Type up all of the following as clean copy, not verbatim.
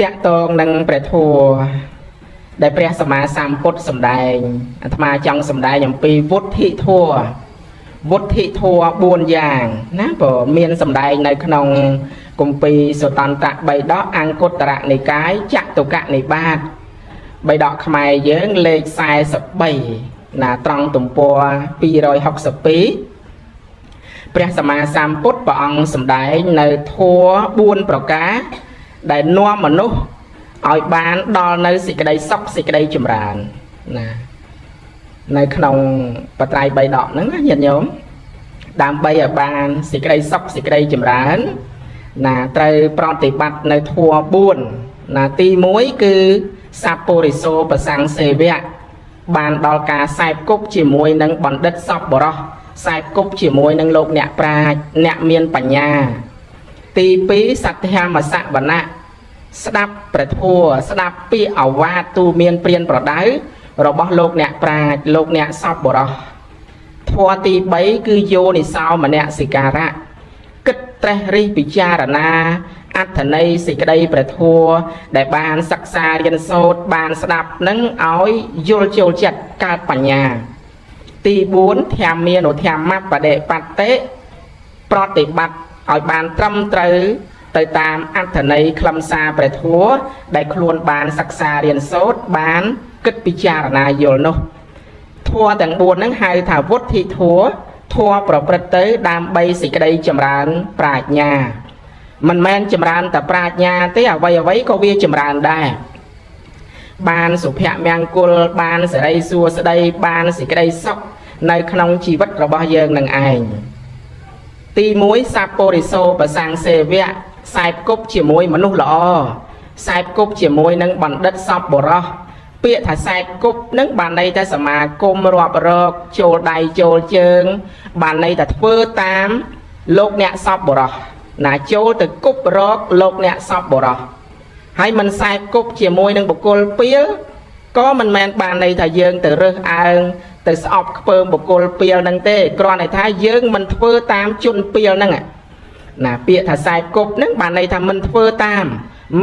តាក់តងនឹងព្រះធម៌ដែលព្រះសម្មាសម្ពុទ្ធសម្ដែងអាត្មាចង់សម្ដែងអំពីវុទ្ធិធម៌វុទ្ធិធម៌4យ៉ាងណាព្រោះមានសម្ដែងនៅក្នុងគម្ពីរសុតន្តៈបិដកអង្គុត្តរនិកាយចតុកនិបាតបិដកខ្មែរយើងលេខ43ណាត្រង់ទំព័រ262ព្រះសម្មាសម្ពុទ្ធព្រះអង្គសម្ដែងនៅធម៌4ប្រការដែលនាំមនុស្សឲ្យបានដល់នៅសេចក្តីសុខសេចក្តីចម្រើនណានៅក្នុងបត្រៃបីដកហ្នឹងណាញាតិញោមដើម្បីឲ្យបានសេចក្តីសុខសេចក្តីចម្រើនណាត្រូវប្រតិបត្តិនៅធម៌4ណាទី1គឺសព្វពុរិសោប្រសង្ឃសេវៈបានដល់ការសែបគប់ជាមួយនឹងបណ្ឌិតសពបរោះសែបគប់ជាមួយនឹងលោកអ្នកប្រាជ្ញអ្នកមានបញ្ញា ទី2សត្យាមសវណៈស្ដាប់ព្រះធម៌ស្ដាប់ពាក្យអវាទទូមានព្រានប្រដៅរបស់លោកអ្នកប្រាជ្ញលោកអ្នកសពបរោះធម៌ទី3គឺយោនិសោមនសិការៈគិតត្រេះរិះពិចារណាអត្ថន័យសេចក្តីព្រះធម៌ដែលបានសិក្សារៀនសូត្របានស្ដាប់នឹងឲ្យយល់ចូលចិត្តកើតបញ្ញា ទី4ធម្មានុធម្មបដិបត្តិប្រតិបត្តិឲ្យបានត្រឹមត្រូវទៅតាមអត្ថន័យខ្លឹមសារព្រះធម៌ដែលខ្លួនបានសិក្សារៀនសូត្របានគិតពិចារណាយល់នោះធម៌ទាំង4ហ្នឹងហៅថាវុទ្ធិធម៌ធម៌ប្រព្រឹត្តទៅដើម្បីសេចក្តីចម្រើនប្រាជ្ញាមិនមែនចម្រើនតែប្រាជ្ញាទេអ្វីអ្វីក៏វាចម្រើនដែរបានសុភមង្គលបានសិរីសួស្តីបានសេចក្តីសុខនៅក្នុងជីវិតរបស់យើងនឹងឯងទី1សព្វពុរិសោប្រសង្ឃសេវៈសែបគប់ជាមួយមនុស្សល្អសែបគប់ជាមួយនឹងបណ្ឌិតសពបុរសពាក្យថាសែបគប់នឹងបានន័យថាសមាគមរាប់រកចូលដៃចូលជើងបានន័យថាធ្វើតាមលោកអ្នកសពបុរសណាចូលទៅគប់រកលោកអ្នកសពបុរសហើយមិនសែបគប់ជាមួយនឹងបុគ្គលពីលក៏មិនមែនបានន័យថាយើងទៅរើសអើងទៅស្អប់ខ្ពើមបុគ្គលពីលហ្នឹងទេគ្រាន់តែថាយើងមិនធ្វើតាមជនពីលហ្នឹងណាពាក្យថាសែបគប់ហ្នឹងបានន័យថាមិនធ្វើតាម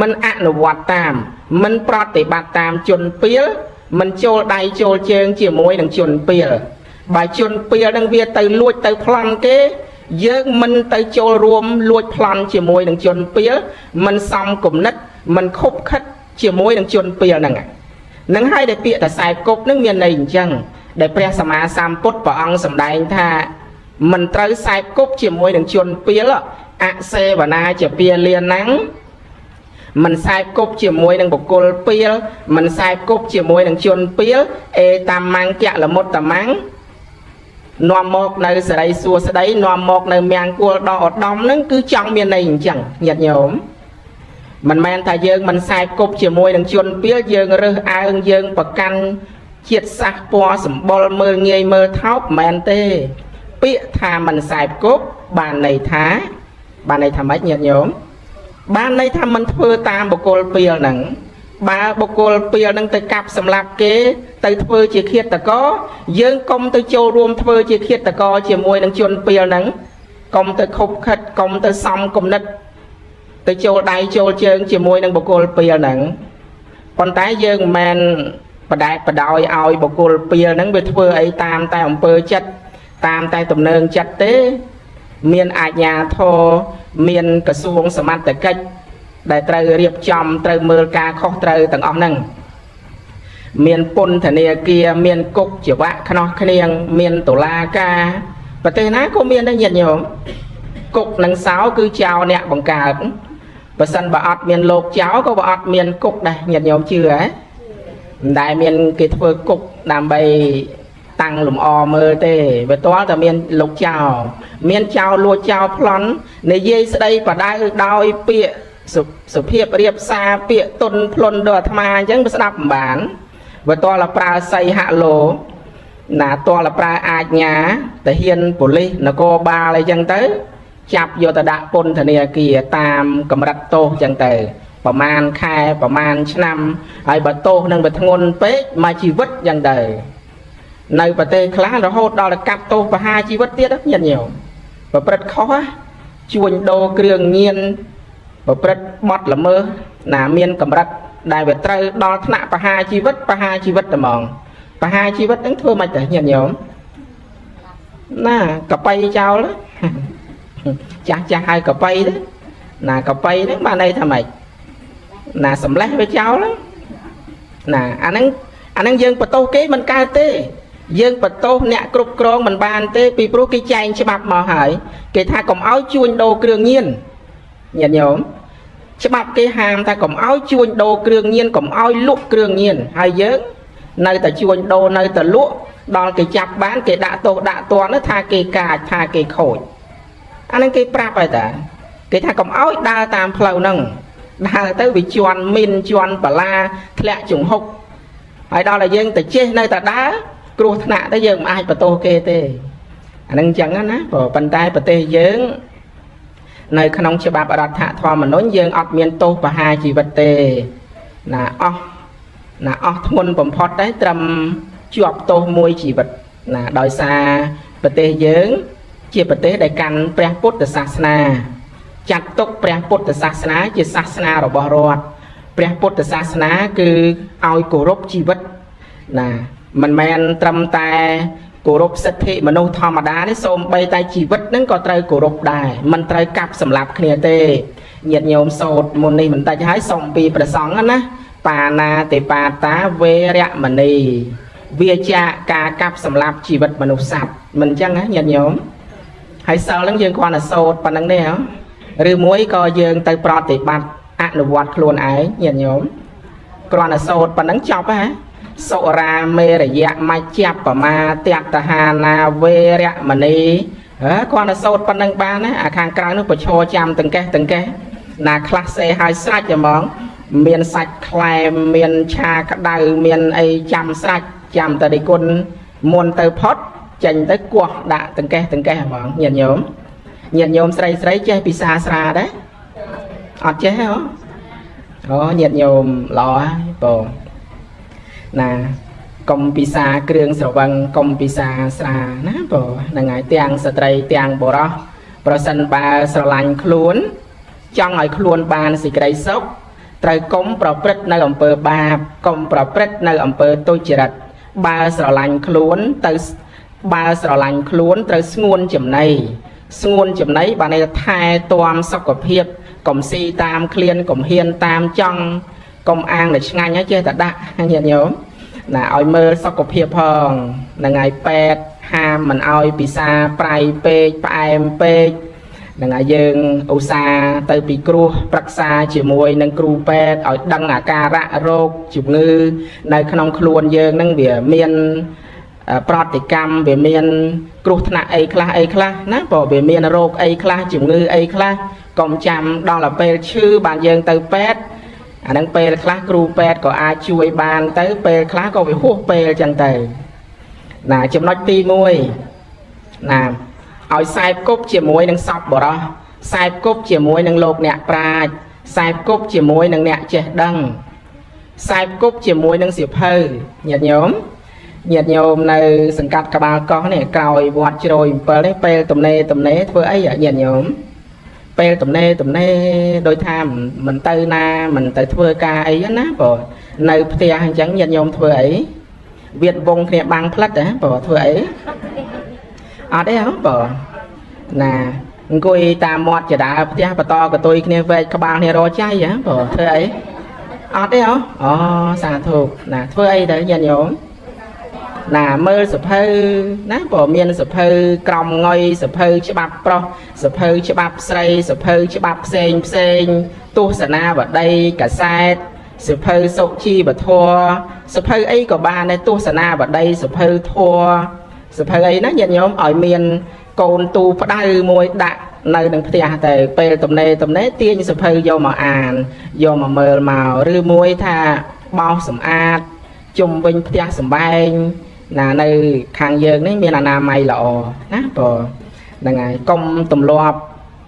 មិនអនុវត្តតាមមិនប្រតិបត្តិតាមជនពីលមិនចូលដៃចូលជើងជាមួយនឹងជនពីលបើជនពីលហ្នឹងវាទៅលួចទៅប្លន់គេយើងមិនទៅចូលរួមលួចប្លន់ជាមួយនឹងជនពីលមិនសមគំនិតមិនខុបខិតជាមួយនឹងជនពីលហ្នឹងនឹងហើយដែលពាក្យថាសែបគប់នឹងមានន័យអញ្ចឹងដែលព្រះសម្មាសម្ពុទ្ធព្រះអង្គសម្ដែងថាមិនត្រូវសែបគប់ជាមួយនឹងជនពីលអសេវនាជាពាលាណាំងមិនសែបគប់ជាមួយនឹងបុគ្គលពីលមិនសែបគប់ជាមួយនឹងជនពីលអេតាមង្គលមុត្តមង្គនាំមកនៅសិរីសួស្តីនាំមកនៅមង្គលដ៏ឧត្តមហ្នឹងគឺចង់មានន័យអញ្ចឹងញាតិញោមមិនមែនថាយើងមិនសែបគប់ជាមួយនឹងជនពីលយើងរើសអើងយើងប្រកាន់ជាតិសាសន៍ពណ៌សម្បុរមើលងាយមើលថោកមិនមែនទេពាក្យថាមិនសែបគប់បានន័យថាបានន័យថាម៉េចញាតិញោមបានន័យថាមិនធ្វើតាមបុគ្គលពីលហ្នឹងបើបុគ្គលពីលហ្នឹងទៅកាប់សម្លាប់គេទៅធ្វើជាឃាតករយើងកុំទៅចូលរួមធ្វើជាឃាតករជាមួយនឹងជនពីលហ្នឹងកុំទៅខុបខិតកុំទៅសំគំនិតទៅចូលដៃចូលជើងជាមួយនឹងបុគ្គលពីលហ្នឹងប៉ុន្តែយើងមិនមែនបដែតបដោយឲ្យបុគ្គលពីលហ្នឹងវាធ្វើអីតាមតែអំពើចិត្តតាមតែទំនើងចិត្តទេមានអាជ្ញាធរមានក្រសួងសមត្ថកិច្ចដែលត្រូវរៀបចំត្រូវមើលការខុសត្រូវទាំងអស់ហ្នឹងមានពន្ធនាគារមានគុកជីវៈខ្នោះគ្នៀងមានតុលាការប្រទេសណាក៏មានដែរញាតិញោមគុកនិងសោគឺចៅអ្នកបង្កើតបើសិនបើអត់មានលោកចៅក៏បើអត់មានគុកដែរញាតិញោមជឿហ៎មិនដែលមានគេធ្វើគុកដើម្បីតាំងលំអមើលទេវាទាល់តែមានលោកចៅមានចៅលួចចៅប្លន់និយាយស្ដីបដៅដោយពាក្យសុភាពរៀបសារពាក្យទុនភ្លុនដល់អាត្មាអញ្ចឹងវាស្ដាប់មិនបានវាទាល់តែប្រើសីហលោណាទាល់តែប្រើអាជ្ញាតាហ៊ានប៉ូលីសនគរបាលអីចឹងទៅចាប់យកទៅដាក់ពន្ធនាគារតាមកម្រិតទោសចឹងទៅប្រមាណខែប្រមាណឆ្នាំហើយបើទោសនឹងវាធ្ងន់ពេកមកជីវិតចឹងទៅនៅប្រទេសខ្លះរហូតដល់កាត់ទោសប្រហារជីវិតទៀតញាតិញោមប្រព្រឹត្តខុសជួញដូរគ្រឿងញៀនប្រព្រឹត្តបទល្មើស ណាមានកម្រិតដែលវាត្រូវដល់ថ្នាក់បហាជីវិតបហាជីវិតតែហ្មងបហាជីវិតហ្នឹងធ្វើមិនទៅញាតិញោមណាកបៃចោលចាស់ចាស់ហើយកបៃទៅណាកបៃហ្នឹងបានន័យថាម៉េចណាសម្លេះវាចោលណាអាហ្នឹងអាហ្នឹងយើងបន្ទោសគេមិនកើតទេយើងបន្ទោសអ្នកគ្រប់គ្រងមិនបានទេពីព្រោះគេចែងច្បាប់មកហើយគេថាកុំឲ្យជួញដូរគ្រឿងញៀនញាតិញោមច្បាប់គេហាមថាកុំឲ្យជួញដូរគ្រឿងញៀនកុំឲ្យលក់គ្រឿងញៀនហើយយើងនៅតែជួញដូរនៅតែលក់ដល់គេចាប់បានគេដាក់ទោសដាក់ទណ្ឌថាគេកាចថាគេខូចអាហ្នឹងគេប្រាប់ហើយតាគេថាកុំឲ្យដើរតាមផ្លូវហ្នឹងដើរទៅវាជន់មីនជន់បលាធ្លាក់ជង្ហុកហើយដល់តែយើងទៅចេះនៅតែដើរគ្រោះថ្នាក់ទៅយើងមិនអាចបន្ទោសគេទេអាហ្នឹងអញ្ចឹងណាប៉ុន្តែប្រទេសយើងនៅក្នុងច្បាប់រដ្ឋធម្មនុញ្ញយើងអត់មានទោសប្រហារជីវិតទេណាអស់ណាអស់ធ្ងន់បំផុតដែរត្រឹមជាប់ទោសមួយជីវិតណាដោយសារប្រទេសយើងជាប្រទេសដែលកាន់ព្រះពុទ្ធសាសនាចាត់ទុកព្រះពុទ្ធសាសនាជាសាសនារបស់រដ្ឋព្រះពុទ្ធសាសនាគឺឲ្យគោរពជីវិតណាមិនមែនត្រឹមតែគោរពសិទ្ធិមនុស្សធម្មតានេះសូម្បីតែជីវិតហ្នឹងក៏ត្រូវគោរពដែរមិនត្រូវកាប់សម្លាប់គ្នាទេញាតិញោមសូត្រមុននេះបន្តិចហើយសូមពីព្រះសង្ឃណាបាណាតិបាតាវេរមណីវាចាកការកាប់សម្លាប់ជីវិតមនុស្សសត្វមិនអញ្ចឹងណាញាតិញោមហើយសិលហ្នឹងយើងគ្រាន់តែសូត្រប៉ុណ្្នឹងទេហ៎ឬមួយក៏យើងទៅប្រតិបត្តិអនុវត្តខ្លួនឯងញាតិញោមគ្រាន់តែសូត្រប៉ុណ្្នឹងចប់ហ៎សុរាមេរយៈមជ្ជបមាទតហានាវេរមណីហ៎គ្រាន់តែសូត្រប៉ុណ្្នឹងបានណាអាខាងក្រៅនោះប្រឈរចាំតង្កេះតង្កេះណាខ្លះសេឲ្យស្រេចហ្មងមានសាច់ក្លែមមានឆាក្តៅមានអីចាំស្រេចចាំតរិគុណមុនទៅផុតចេញទៅគោះដាក់តង្កេះតង្កេះហ្មងញាតិញោមញាតិញោមស្រីស្រីចេះពិសាស្រាដែរអត់ចេះហ៎អូញាតិញោមល្អហើយបងណាកុំពិសាគ្រឿងស្រវឹងកុំពិសាស្រាណាបងហ្នឹងហើយទាំងស្ត្រីទាំងបុរសប្រសិនបើស្រឡាញ់ខ្លួនចង់ឲ្យខ្លួនបានសេចក្តីសុខត្រូវកុំប្រព្រឹត្តនៅអំពើបាបកុំប្រព្រឹត្តនៅអំពើទុច្ចរិតបើស្រឡាញ់ខ្លួនទៅបើស្រឡាញ់ខ្លួនត្រូវស្ងួនចំណីស្ងួនចំណីបានន័យថាថែទាំសុខភាពកុំស៊ីតាមឃ្លានកុំហ៊ានតាមចង់កុំអាងតែឆ្ងាញ់ហើយចេះតែដាក់ញាតិញោមណាឲ្យមើលសុខភាពផងហ្នឹងហើយពេទ្យហាមមិនឲ្យពិសាប្រៃពេកផ្អែមពេកហ្នឹងហើយយើងឧស្សាហ៍ទៅពិគ្រោះប្រឹក្សាជាមួយនឹងគ្រូពេទ្យឲ្យដឹងអាការៈរោគជំងឺនៅក្នុងខ្លួនយើងហ្នឹងវាមានប្រតិកម្មវាមានគ្រោះថ្នាក់អីខ្លះអីខ្លះណាព្រោះវាមានរោគអីខ្លះជំងឺអីខ្លះកុំចាំដល់ទៅពេលឈឺបានយើងទៅពេទ្យអាហ្នឹងពេលខ្លះគ្រូពេទ្យក៏អាចជួយបានទៅពេលខ្លះក៏វាហួសពេលអញ្ចឹងទៅណាចំណុចទី1ណាឲ្យខ្សែគប់ជាមួយនឹងសពបរោះខ្សែគប់ជាមួយនឹងលោកអ្នកប្រាជ្ញខ្សែគប់ជាមួយនឹងអ្នកចេះដឹងខ្សែគប់ជាមួយនឹងសៀវភៅញាតិញោមញាតិញោមនៅសង្កាត់ក្បាលកោះនេះក្រោយវត្តជ្រោយ7នេះពេលទំនេរទំនេរធ្វើអីញាតិញោមពេលទំនេរទំនេរដោយថាមិនទៅណាមិនទៅធ្វើការអីណាបើនៅផ្ទះអញ្ចឹងញាតិញោមធ្វើអីវៀតវងគ្នាបាំងផ្លិតហ៎បើធ្វើអីអត់ទេហ៎បើណាអង្គុយតាមមាត់ចដាផ្ទះបន្តកតុយគ្នាវែកក្បាលគ្នារចៃហ៎បើធ្វើអីអត់ទេហ៎អូសាធុណាធ្វើអីទៅញាតិញោមណាមើលសភៅណាបើមានសភៅក្រមងុយសភៅច្បាប់ប្រុសសភៅច្បាប់ស្រីសភៅច្បាប់ផ្សេងផ្សេងទស្សនាវដ្តីកាសែតសភៅសុជីវធម៌សភៅអីក៏បានដែរទស្សនាវដ្តីសភៅធម៌សភៅអីណាញាតិញោមឲ្យមានកូនទូផ្ដៅមួយដាក់នៅនឹងផ្ទះទៅពេលទំនេរទំនេរទាញសភៅយកមកអានយកមកមើលមកឬមួយថាបោសសម្អាតជុំវិញផ្ទះសម្បែងណានៅខាងយើងនេះមានអនាម័យល្អណាបើហ្នឹងហើយកុំទម្លាប់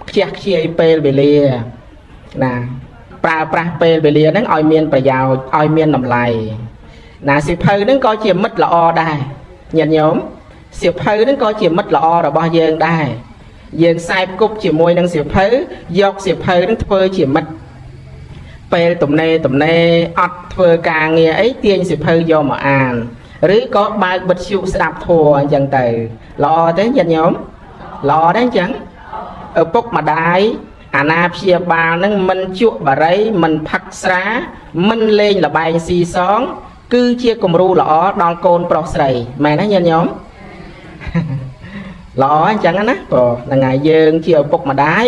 ខ្ជះខ្ជាយពេលវេលាណាប្រើប្រាស់ពេលវេលាហ្នឹងឲ្យមានប្រយោជន៍ឲ្យមានតម្លៃណាសៀវភៅហ្នឹងក៏ជាមិត្តល្អដែរញាតិញោមសៀវភៅហ្នឹងក៏ជាមិត្តល្អរបស់យើងដែរយើងខ្សែគប់ជាមួយនឹងសៀវភៅយកសៀវភៅហ្នឹងធ្វើជាមិត្ត ពេលទំនេរទំនេរអត់ធ្វើការងារអីទាញសៀវភៅយកមកអានឬក៏បើកវិទ្យុស្ដាប់ធម៌អញ្ចឹងទៅល្អទេញាតិញោមល្អទេអញ្ចឹងឪពុកម្ដាយអាណាព្យាបាលនឹងមិនជក់បារីមិនផឹកស្រាមិនលេងល្បែងស៊ីសង គឺជាគំរូល្អដល់កូនប្រុសស្រីមែនទេញាតិញោមល្អអញ្ចឹងណាព្រោះហ្នឹងហើយយើងជាឪពុកម្ដាយ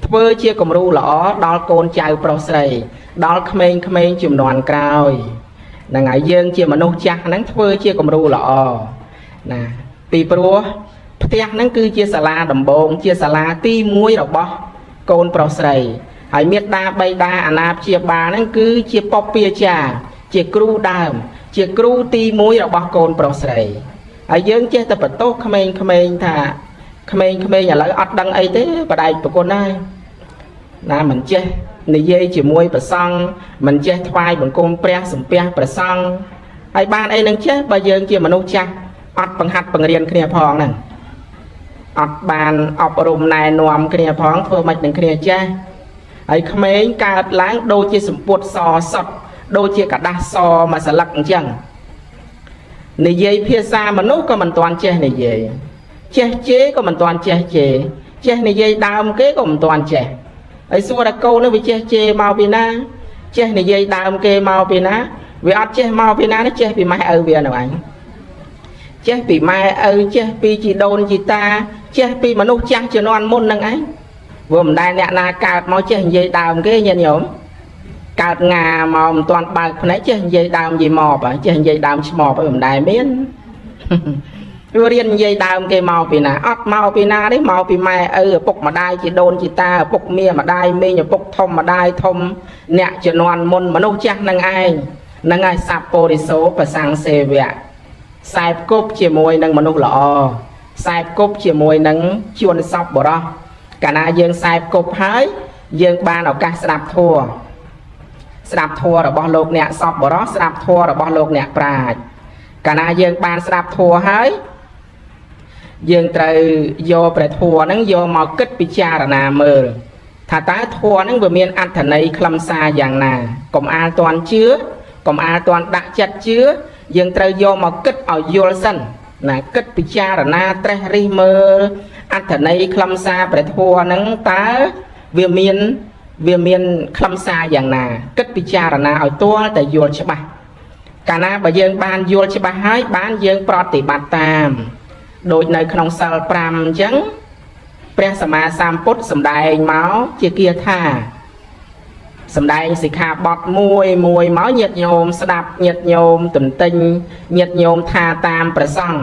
ធ្វើជាគំរូល្អដល់កូនចៅប្រុសស្រីដល់ក្មេងៗជំនាន់ក្រោយហ្នឹងហើយយើងជាមនុស្សចាស់ហ្នឹងធ្វើជាគំរូល្អណាពីព្រោះផ្ទះហ្នឹងគឺជាសាលាដំបូងជាសាលាទី1របស់កូនប្រុសស្រីហើយមេដាបៃតាអាណាព្យាបាលហ្នឹងគឺជាពពាចារ្យជាគ្រូដើមជាគ្រូទី1របស់កូនប្រុសស្រីហើយយើងចេះតែបន្ទោសក្មេងៗថាក្មេងៗឥឡូវអត់ដឹងអីទេបដែកប្រគុណហើយណាមិនចេះនិយាយជាមួយព្រះសង្ឃមិនចេះថ្វាយបង្គំព្រះសំពះព្រះសង្ឃហើយបានអីនឹងចេះបើយើងជាមនុស្សចាស់អត់បង្ហាត់បង្រៀនគ្នាផងហ្នឹងអត់បានអប់រំណែនាំគ្នាផងធ្វើម៉េចនឹងគ្នាចេះហើយក្មេងកើតឡើងដូចជាសម្ពុតសសុតដូចជាกระดาษសមួយស្លឹកអញ្ចឹងនិយាយភាសាមនុស្សក៏មិនទាន់ចេះនិយាយចេះជេរក៏មិនទាន់ចេះជេរចេះនិយាយដើមគេក៏មិនទាន់ចេះហើយសួរថាកូននេះវាចេះជេរមកពីណាចេះនិយាយដើមគេមកពីណាវាអត់ចេះមកពីណានេះចេះពីម៉ែឪវានោះឯងចេះពីម៉ែឪចេះពីជីដូនជីតាចេះពីមនុស្សចាស់ជំនាន់មុនហ្នឹងឯងវាមិនដែលអ្នកណាកើតមកចេះនិយាយដើមគេញាតិញោមកើតងាមកមិនទាន់បើកភ្នែកចេះនិយាយដើមនិយាយមកចេះនិយាយដើមឆ្មបហើយមិនដែលមានវារៀននិយាយដើមគេមកពីណាអត់មកពីណាទេមកពីម៉ែឪឪពុកម្ដាយជីដូនជីតាឪពុកមាម្ដាយមីងឪពុកធំម្ដាយធំអ្នកជំនាន់មុនមនុស្សចាស់នឹងឯងនឹងឯងសัพពរិសោប្រសង្សេវៈខ្សែគប់ជាមួយនឹងមនុស្សល្អខ្សែគប់ជាមួយនឹងជួនសពបរោះកាលណាយើងខ្សែគប់ហើយយើងបានឱកាសស្ដាប់ធម៌ស្ដាប់ធម៌របស់លោកអ្នកសពបរោះស្ដាប់ធម៌របស់លោកអ្នកប្រាជ្ញកាលណាយើងបានស្ដាប់ធម៌ហើយយើងត្រូវយកព្រះធម៌ហ្នឹងយកមកគិតពិចារណាមើលថាតើធម៌ហ្នឹងវាមានអត្ថន័យខ្លឹមសារយ៉ាងណាកុំអាលទាន់ជឿកុំអាលទាន់ដាក់ចិត្តជឿយើងត្រូវយកមកគិតឲ្យយល់សិនណាគិតពិចារណាត្រេះរិះមើលអត្ថន័យខ្លឹមសារព្រះធម៌ហ្នឹងតើវាមានខ្លឹមសារយ៉ាងណាគិតពិចារណាឲ្យទាល់តែយល់ច្បាស់កាលណាបើយើងបានយល់ច្បាស់ហើយបានយើងប្រតិបត្តិតាមដូចនៅក្នុងសិល5អញ្ចឹងព្រះសម្មាសម្ពុទ្ធសម្ដែងមកជាគាថាសម្ដែងសិក្ខាបទមួយមួយមកញាតិញោមស្ដាប់ញាតិញោមទន្ទិញញាតិញោមថាតាមព្រះសង្ឃ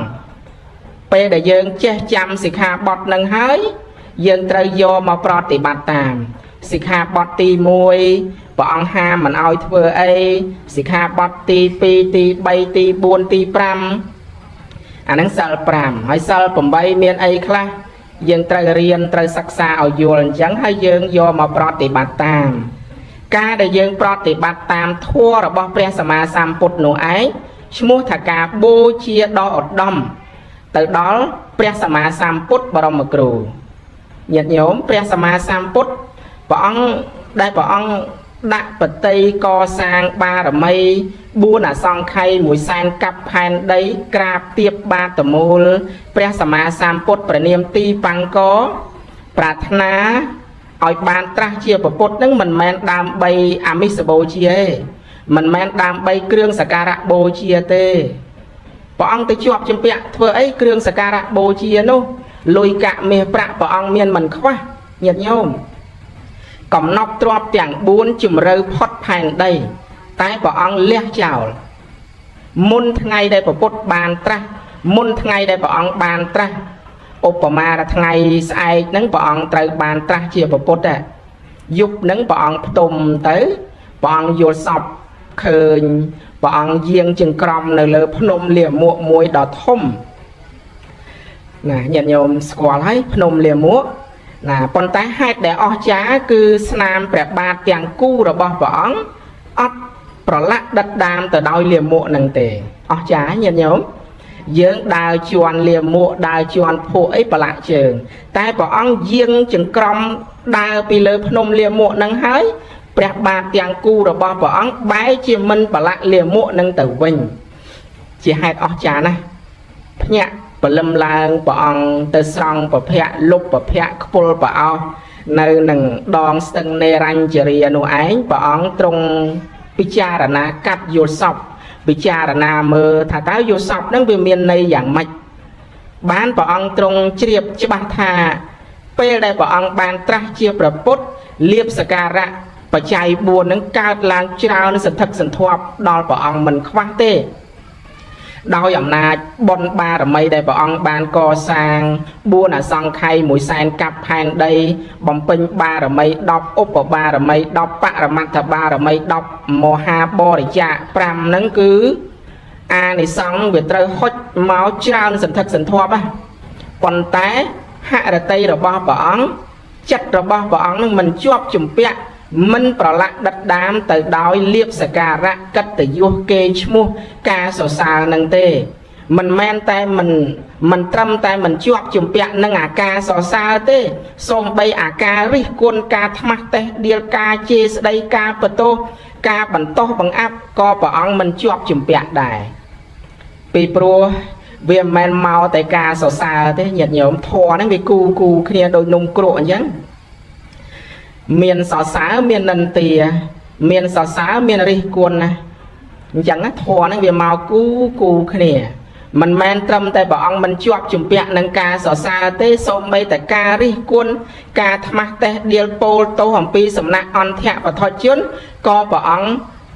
ពេលដែលយើងចេះចាំសិក្ខាបទនឹងហើយយើងត្រូវយកមកប្រតិបត្តិតាមសិក្ខាបទទី1ព្រះអង្គហាមមិនឲ្យធ្វើអីសិក្ខាបទទី2ទី3ទី4ទី5អាហ្នឹងសិល5ហើយសិល8មានអីខ្លះយើងត្រូវរៀនត្រូវសិក្សាឲ្យយល់អញ្ចឹងហើយយើងយកមកប្រតិបត្តិតាមការដែលយើងប្រតិបត្តិតាមធម៌របស់ព្រះសម្មាសម្ពុទ្ធនោះឯងឈ្មោះថាការបូជាដ៏ឧត្តមទៅដល់ព្រះសម្មាសម្ពុទ្ធបរមគ្រូញាតិញោមព្រះសម្មាសម្ពុទ្ធព្រះអង្គដែលព្រះអង្គដាក់បតីកសាងបារមី4អសង្ខ័យ1សែនកັບផែនដីក្រាបទៀបបាតមូលព្រះសម្មាសម្ពុទ្ធព្រះនាមទីបង្កប្រាថ្នាឲ្យបានត្រាស់ជាពុទ្ធនឹងមិនមែនដើម្បីអាមិសបូជាទេមិនមែនដើម្បីគ្រឿងសក្ការៈបូជាទេព្រះអង្គទៅជាប់ជំពាក់ធ្វើអីគ្រឿងសក្ការៈបូជានោះលុយកាក់មាសប្រាក់ព្រះអង្គមានមិនខ្វះញាតិញោមកំណប់ទ្រព្យទាំង4ជំរឿផុតផែនដីតែព្រះអង្គលះចោលមុនថ្ងៃដែលព្រះពុទ្ធបានត្រាស់មុនថ្ងៃដែលព្រះអង្គបានត្រាស់ឧបមាថ្ងៃស្អែកហ្នឹងព្រះអង្គត្រូវបានត្រាស់ជាព្រះពុទ្ធដែរយប់ហ្នឹងព្រះអង្គផ្ទុំទៅព្រះអង្គយល់សពឃើញព្រះអង្គយាងចង្ក្រមនៅលើភ្នំលាមកមួយដ៏ធំណាញាតិញោមស្គាល់ហើយភ្នំលាមកណាប៉ុន្តែហេតុដែលអស្ចារ្យគឺស្នាមព្រះបាទទាំងគូរបស់ព្រះអង្គអត់ប្រឡាក់ដិតដាមទៅដោយលាមកនឹងទេអស្ចារ្យញាតិញោមយើងដើរជន់លាមកដើរជន់ភក់អីប្រឡាក់ជើងតែព្រះអង្គយាងចង្ក្រមដើរពីលើភ្នំលាមកនឹងហើយ ព្រះបាទទាំងគូរបស់ព្រះអង្គបែរជាមិនប្រឡាក់លាមកនឹងទៅវិញជាហេតុអស្ចារ្យណាស់ភ្ញាក់ព្រលឹមឡើងព្រះអង្គទៅស្រង់ពភៈលុបពភៈខ្ពុលប្រអោសនៅនឹងដងស្ទឹងនេរញ្ជរានោះឯងព្រះអង្គទ្រង់ពិចារណាកាត់យល់សពពិចារណាមើលថាតើយល់សពនឹងវាមានន័យយ៉ាងម៉េចបានព្រះអង្គទ្រង់ជ្រាបច្បាស់ថាពេលដែលព្រះអង្គបានត្រាស់ជាព្រះពុទ្ធលៀបសការៈបច្ច័យ4នឹងកើតឡើងច្រើនសន្ធឹកសន្ធាប់ដល់ព្រះអង្គមិនខ្វះទេដោយអំណាចបុណ្យបារមីដែលព្រះអង្គបានកសាង4អសង្ខ័យ1សែនកាប់ផែនដីបំពេញបារមី10ឧបបារមី10បរមត្ថបារមី10មហាបរិច្ចាគ5ហ្នឹងគឺអានិសង្សវាត្រូវហុចមកច្រើនសន្ធឹកសន្ធាប់ណាប៉ុន្តែហរតីរបស់ព្រះអង្គចិត្តរបស់ព្រះអង្គនឹងមិនជាប់ជំពាក់មិនប្រឡាក់ដិតដាមទៅដោយលៀបសការៈកិត្តិយសគេឈ្មោះការសរសើរនឹងទេមិនមែនតែមិនត្រឹមតែមិនជាប់ជំពាក់នឹងអាការសរសើរទេសូម្បីអាការរិះគន់ការថ្មាស់តេះដៀលការជេរស្ដីការបន្ទោសការបន្ទោសបង្អាប់ក៏ព្រះអង្គមិនជាប់ជំពាក់ដែរពីព្រោះវាមិនមែនមកតែការសរសើរទេញាតិញោមធម៌ហ្នឹងវាគូគូគ្នាដូចនំគ្រក់អញ្ចឹងមានសរសើរមាននិន្ទាមានសរសើរមានរិះគន់ណាអញ្ចឹងធម៌ហ្នឹងវាមកគូគូគ្នាមិនមែនត្រឹមតែព្រះអង្គមិនជាប់ជំពាក់នឹងការសរសើរទេសូម្បីតែការរិះគន់ការថ្មាស់តេះដៀលពោលទោសអំពីសំណាក់អន្ធៈបឋជនក៏ព្រះអង្គ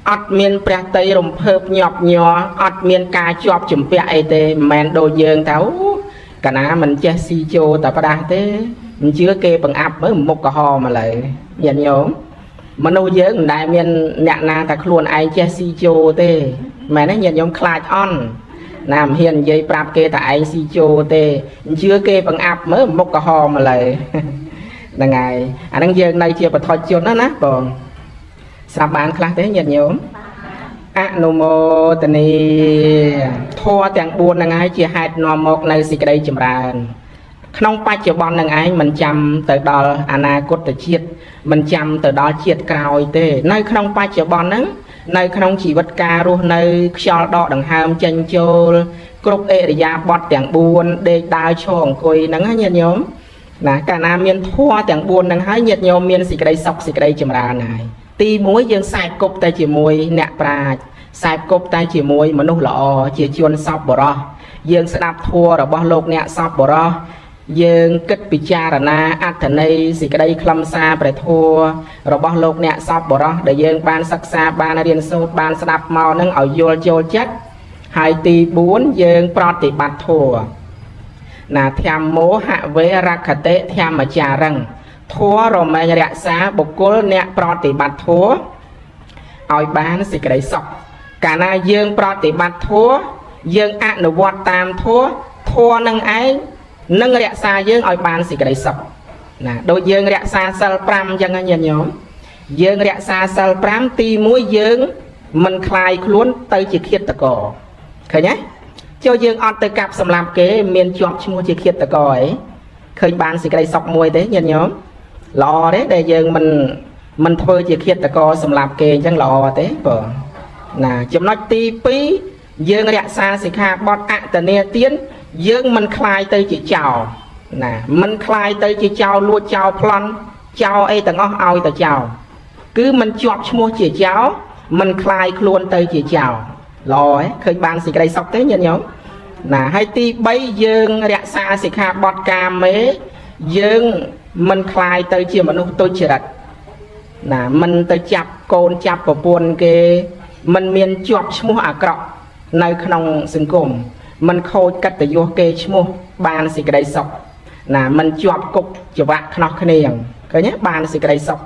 អត់មានព្រះតីរំភើបញាប់ញ័រអត់មានការជាប់ជំពាក់អីទេមិនមែនដូចយើងទៅកាលណាមិនចេះស៊ីជោតែផ្ដាស់ទេមិនជឿគេបង្អាប់មើលមុខក្រហមឥឡូវញាតិញោមមនុស្សយើងមិនដែលមានអ្នកណាតែខ្លួនឯងចេះស៊ីជោទេមែនទេញាតិញោមខ្លាចអន់ណាមិនហ៊ាននិយាយប្រាប់គេថាឯងស៊ីជោទេមិនជឿគេបង្អាប់មើលមុខក្រហមឥឡូវហ្នឹងហើយអាហ្នឹងយើងនៅជាបឋជនណាណាបងស្រាប់បានខ្លះទេញាតិញោមអនុមោទនីធម៌ទាំង4ហ្នឹងហើយជាហេតុនាំមកនៅសេចក្តីចម្រើនក្នុងបច្ចុប្បន្ននឹងឯងមិនចាំទៅដល់អនាគតជាតិមិនចាំទៅដល់ជាតិក្រោយទេនៅក្នុងបច្ចុប្បន្នហ្នឹងនៅក្នុងជីវិតការរស់នៅខ្យល់ដកដង្ហើមចេញចូលគ្រប់អិរិយាបថទាំង4ដេកដើរឈរអង្គុយហ្នឹងណាញាតិញោមណាកាលណាមានធម៌ទាំង4ហ្នឹងហើយញាតិញោមមានសេចក្តីសុខសេចក្តីចម្រើនហើយទី1យើងខ្សែគប់តែជាមួយអ្នកប្រាជ្ញខ្សែគប់តែជាមួយមនុស្សល្អជាជនសប្បុរសយើងស្ដាប់ធម៌របស់លោកអ្នកសប្បុរសយើងគិតពិចារណាអត្ថន័យសេចក្តីខ្លឹមសារព្រះធម៌របស់លោកអ្នកសប្បុរសដែលយើងបានសិក្សាបានរៀនសូត្របានស្ដាប់មកនឹងឲ្យយល់ចូលចិត្តហើយទី4យើងប្រតិបត្តិធម៌ណាធម្មោហវេរខតិធម្មចារឹងធម៌រមែងរក្សាបុគ្គលអ្នកប្រតិបត្តិធម៌ឲ្យបានសេចក្តីសុខកាលណាយើងប្រតិបត្តិធម៌យើងអនុវត្តតាមធម៌ធម៌នឹងឯងនឹងរក្សាយើងឲ្យបានសេចក្តីសុខណាដូចយើងរក្សាសិល5អញ្ចឹងណាញាតិញោមយើងរក្សាសិល5ទី1យើងមិនคลายខ្លួនទៅជាឃាតករឃើញទេចូលយើងអត់ទៅកាប់សម្លាប់គេមានជាប់ឈ្មោះជាឃាតករអីឃើញបានសេចក្តីសុខមួយទេញាតិញោមល្អទេដែលយើងមិនធ្វើជាឃាតករសម្លាប់គេអញ្ចឹងល្អទេបងណាចំណុចទី2យើងរក្សាសិក្ខាបទអតនីទានយើងមិនคลายទៅជាចោរណាមិនคลายទៅជាចោរលួចចោរប្លន់ចោរអីទាំងអស់ឲ្យទៅចោរគឺមិនជាប់ឈ្មោះជាចោរមិនคลายខ្លួនទៅជាចោរល្អហ៎ឃើញបានសេចក្តីសុខទេញាតិញោមណាហើយទី3យើងរក្សាសិក្ខាបទកាមេយើងមិនคลายទៅជាមនុស្សទុច្ចរិតណាមិនទៅចាប់កូនចាប់ប្រពន្ធគេមិនមានជាប់ឈ្មោះអាក្រក់នៅក្នុងសង្គមមិនខូចកិត្តិយសគេឈ្មោះបានសេចក្តីសុខណាមិនជាប់គុកច្បាក់ខ្នោះគ្នាងឃើញទេបានសេចក្តីសុខ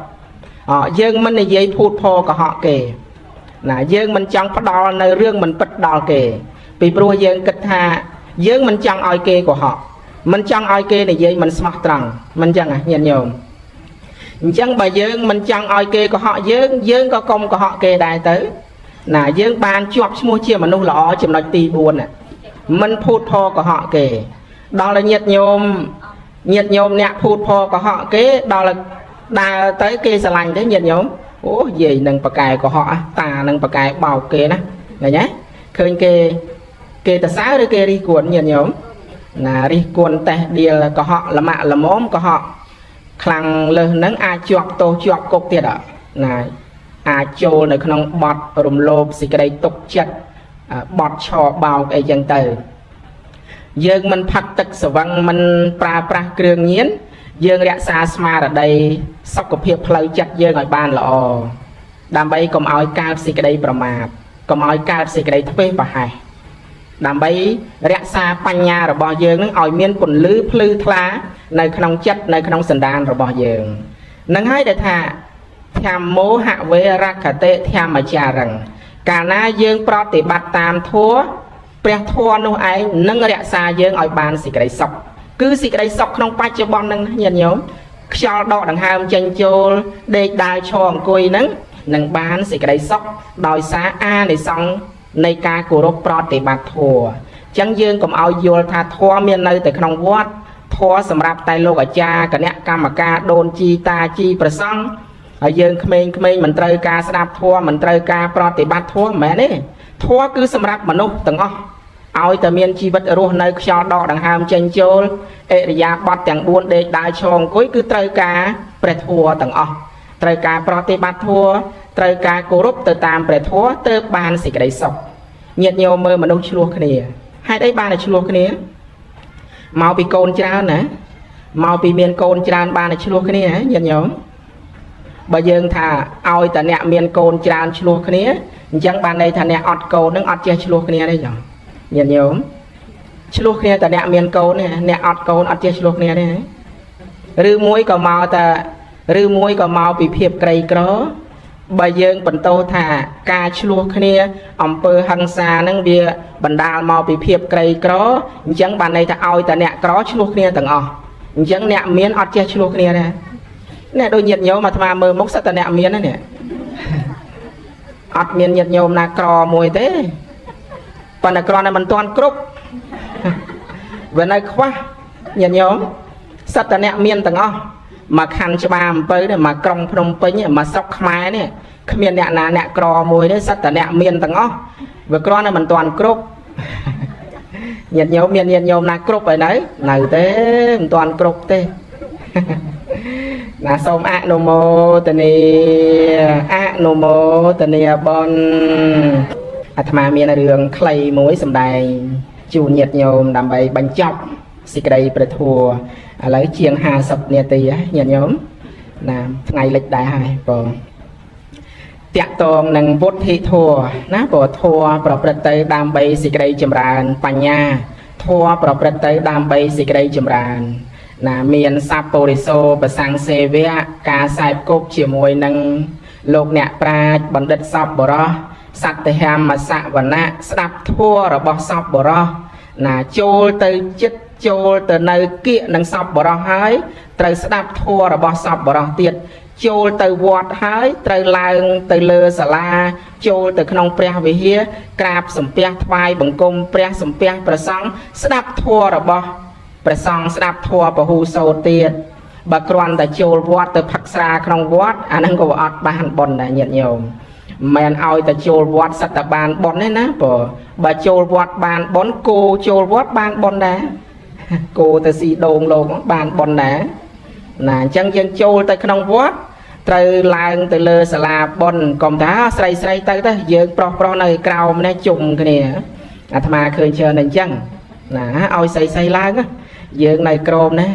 អយើងមិននិយាយភូតផកុហកគេណាយើងមិនចង់ផ្ដល់នៅរឿងមិនពិតដល់គេពីព្រោះយើងគិតថាយើងមិនចង់ឲ្យគេកុហកមិនចង់ឲ្យគេនិយាយមិនស្មោះត្រង់មិនចឹងហ៎ញាតិញោមអញ្ចឹងបើយើងមិនចង់ឲ្យគេកុហកយើងយើងក៏កុំកុហកគេដែរទៅណាយើងបានជាប់ឈ្មោះជាមនុស្សល្អចំណុចទី4ណាមិនភូតផកុហកគេដល់តែញាតិញោមញាតិញោមអ្នកភូតផកុហកគេដល់ដើរទៅគេស្រឡាញ់ទេញាតិញោម អូយាយនឹងប្រកែកុហកតានឹងប្រកែបោកគេណាឃើញទេឃើញគេគេតសើឬគេរិះគន់ញាតិញោមណារិះគន់តេះដៀលកុហកលម៉ាក់ល្មមកុហកខ្លាំងលើសនឹងអាចជាប់ទោសជាប់គុកទៀតអត់ណាអាចចូលនៅក្នុងបទរំលោភសេចក្តីទុកចិត្តបទឆបោកអីចឹងទៅយើងមិនផឹកទឹកស្វឹងមិនប្រើប្រាស់គ្រឿងញៀនយើងរក្សាស្មារតីសុខភាពផ្លូវចិត្តយើងឲ្យបានល្អដើម្បីកុំឲ្យកើតសេចក្តីប្រមាទកុំឲ្យកើតសេចក្តីធ្វេសប្រហែសដើម្បីរក្សាបញ្ញារបស់យើងនឹងឲ្យមានពន្លឺភ្លឺថ្លានៅក្នុងចិត្តនៅក្នុងសន្តានរបស់យើងនឹងហើយដែលថាធម្មោហវេរខតិធម្មចារឹងកាលណាយើងប្រតិបត្តិតាមធម៌ព្រះធម៌នោះឯងនឹងរក្សាយើងឲ្យបានសេចក្តីសុខគឺសេចក្តីសុខក្នុងបច្ចុប្បន្ននឹងញាតិញោមខ្យល់ដកដង្ហើមចេញចូលដេកដើរឈរអង្គុយនឹងនឹងបានសេចក្តីសុខដោយសារអានិសង្សនៃការគោរពប្រតិបត្តិធម៌អញ្ចឹងយើងកុំឲ្យយល់ថាធម៌មាននៅតែក្នុងវត្តធម៌សម្រាប់តែលោកអាចារ្យគណៈកម្មការដូនជីតាជីប្រសង់ហើយយើងក្មេងៗមិនត្រូវការស្ដាប់ធម៌មិនត្រូវការប្រតិបត្តិធម៌មិនមែនទេធម៌គឺសម្រាប់មនុស្សទាំងអស់ឲ្យតែមានជីវិតរស់នៅខ្យល់ដកដង្ហើមចេញចូលអិរិយាបថទាំង4ដេកដើរឈរអង្គុយគឺត្រូវការព្រះធម៌ទាំងអស់ត្រូវការប្រតិបត្តិធម៌ត្រូវការគោរពទៅតាមព្រះធម៌ទើបបានសេចក្តីសុខញាតិញោមមើលមនុស្សឆ្លោះគ្នាហេតុអីបានតែឆ្លោះគ្នាមកពីកូនច្រើនណាមកពីមានកូនច្រើនបានតែឆ្លោះគ្នាហ៎ញាតិញោមបើយើងថាឲ្យតែអ្នកមានកូនច្រើនឆ្លោះគ្នាអញ្ចឹងបានន័យថាអ្នកអត់កូននឹងអត់ចេះឆ្លោះគ្នាទេចុះញាតិញោមឆ្លោះគ្នាតែអ្នកមានកូនទេអ្នកអត់កូនអត់ចេះឆ្លោះគ្នាទេឬមួយក៏មកតែឬមួយក៏មកពីភាពក្រីក្របើយើងបន្តថាការឆ្លោះគ្នាអំពើហិង្សានឹងវាបណ្ដាលមកពីភាពក្រីក្រអញ្ចឹងបានន័យថាឲ្យតែអ្នកក្រឆ្លោះគ្នាទាំងអស់អញ្ចឹងអ្នកមានអត់ចេះឆ្លោះគ្នាទេអ្នកដូចញាតិញោមអាត្មាមើលមុខសិតតែអ្នកមានណានេះអត់មានញាតិញោមណាក្រមួយទេប៉ុន្តែគ្រាន់តែមិនទាន់គ្រប់វានៅខ្វះញាតិញោមសិតតែអ្នកមានទាំងអស់មកខណ្ឌច្បារអំពៅនេះមកក្រុងភ្នំពេញមកស្រុកខ្មែរនេះគ្មានអ្នកណាអ្នកក្រមួយទេសិតតែអ្នកមានទាំងអស់វាគ្រាន់តែមិនទាន់គ្រប់ញាតិញោមមានញាតិញោមណាគ្រប់ហើយនៅនៅទេមិនទាន់គ្រប់ទេណាសូមអនុមោទនាអនុមោទនាបុណ្យអាត្មាមានរឿងខ្លីមួយសម្ដែងជូនញាតិញោមដើម្បីបញ្ចប់សេចក្តីព្រះធម៌ឥឡូវជាង50នាទីហើយញាតិញោមណាថ្ងៃលិចដែរហើយបងតាក់តងនឹងវុទ្ធិធម៌ណាព្រោះធម៌ប្រព្រឹត្តទៅដើម្បីសេចក្តីចម្រើនបញ្ញាធម៌ប្រព្រឹត្តទៅដើម្បីសេចក្តីចម្រើនណាមានសัพពរិសោប្រសង្សេវៈការសែបគប់ជាមួយនឹងលោកអ្នកប្រាជ្ញបណ្ឌិតសពបរោះសត្យហមសវណៈស្ដាប់ធម៌របស់សពបរោះណាចូលទៅចិត្តចូលទៅនៅគៀកនឹងសពបរោះហើយត្រូវស្ដាប់ធម៌របស់សពបរោះទៀតចូលទៅវត្តហើយត្រូវឡើងទៅលើសាលាចូលទៅក្នុងព្រះវិហារក្រាបសំពះថ្វាយបង្គំព្រះសំពះព្រះសង្ឃស្ដាប់ធម៌របស់ព្រះសង្ឃស្ដាប់ធម៌ពហុសោតទៀតបើគ្រាន់តែចូលវត្តទៅផឹកស្រាក្នុងវត្តអាហ្នឹងក៏អត់បានបុណ្យដែរញាតិញោមមិនឲ្យតែចូលវត្តសិតតែបានបុណ្យទេណាព្រោះបើចូលវត្តបានបុណ្យគោចូលវត្តបានបុណ្យដែរគោទៅស៊ីដូងលោកបានបុណ្យដែរណាអញ្ចឹងយើងចូលទៅក្នុងវត្តត្រូវឡើងទៅលើសាលាបុណ្យកុំថាស្រីស្រីទៅទៅយើងប្រុសប្រុសនៅក្រោមនេះជុំគ្នាអាត្មាឃើញច្រើនអញ្ចឹងណាឲ្យស្រីស្រីឡើងយើងនៅក្រោមណា